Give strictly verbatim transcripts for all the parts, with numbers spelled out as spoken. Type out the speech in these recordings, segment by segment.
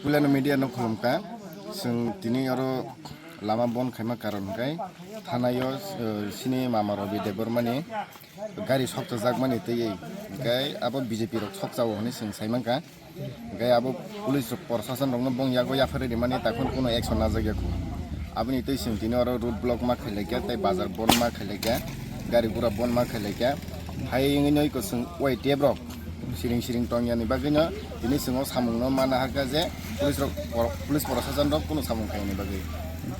Puilano media no khulumkha. Chwng tini oro lama bon khaima karon hwnkhe thanaio, eh, sini mama Rabi Debbarmani gari sokchajak mani twiwi, hwnkhe abo B J P rok sokchao hwnwi chwng saimankha. Hwnkhe abo police rok, prosason rokno bong yago yapharwi rimani takhon kuno action najak yakho. Aboni twi chwng tini oro road block ma khailaikha tei bazar bon ma khailaikha, gari gura bon ma khailaikha. Hai wngwi no eko chwng Y T F rok siring siring tongyani bagwino tini chwng o samungno ma naharkha je police rok, police prosason rok kuno samung khaiyani bagwi.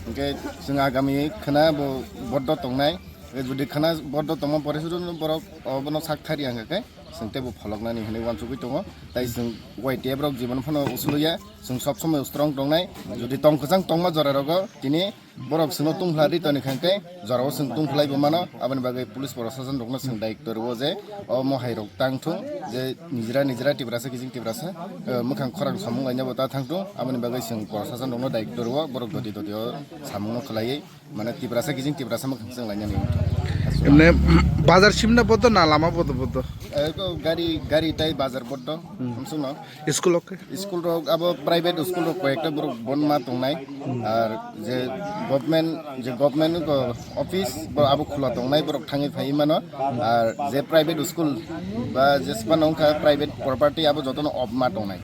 Hwnkhe chwng agami khwna bo boddo tongnai. E, jodi khwna bordo tongma pore se borok obono sak thari hwnka khe chwng teibo pholoknani hinwi uansugwi tongo. Tai chwng Y T F rok jibon phano usuluya, chwng sob somoi strong tongnai. Jodi tong kwchang tongma jora rogo tini borok chwngno tungphla ri toni kha khe jorao chwng tungphlai bo mano. Aboni bagwi police prosason rokno chwng daitw rwo je omo hai rok tang thung je nijra nijra Tiprasa kijing Tiprasa, eh, mwkhang khorang samung laina bo ta thang thung. Aboni bagwi chwng prosason rokno daitw rwo borok doti doti o samungno khlaiwi. Mane Tiprasa kijing Tiprasa mwkhang chwng lainani wngkha. Emne bazar simna bodo na lama bodo bodo? Eh, ko gari, gari tai bazar bodo. Hmm. Hamsungno. School rok? School rok abo private school rok koyekta borok bon ma tongnai. Hmm. Ar je government, je government ko office bo abo khula tongnai borok thangwi phai mano. Ar je private school ba je span wngkha private property abo jotono off ma tongnai.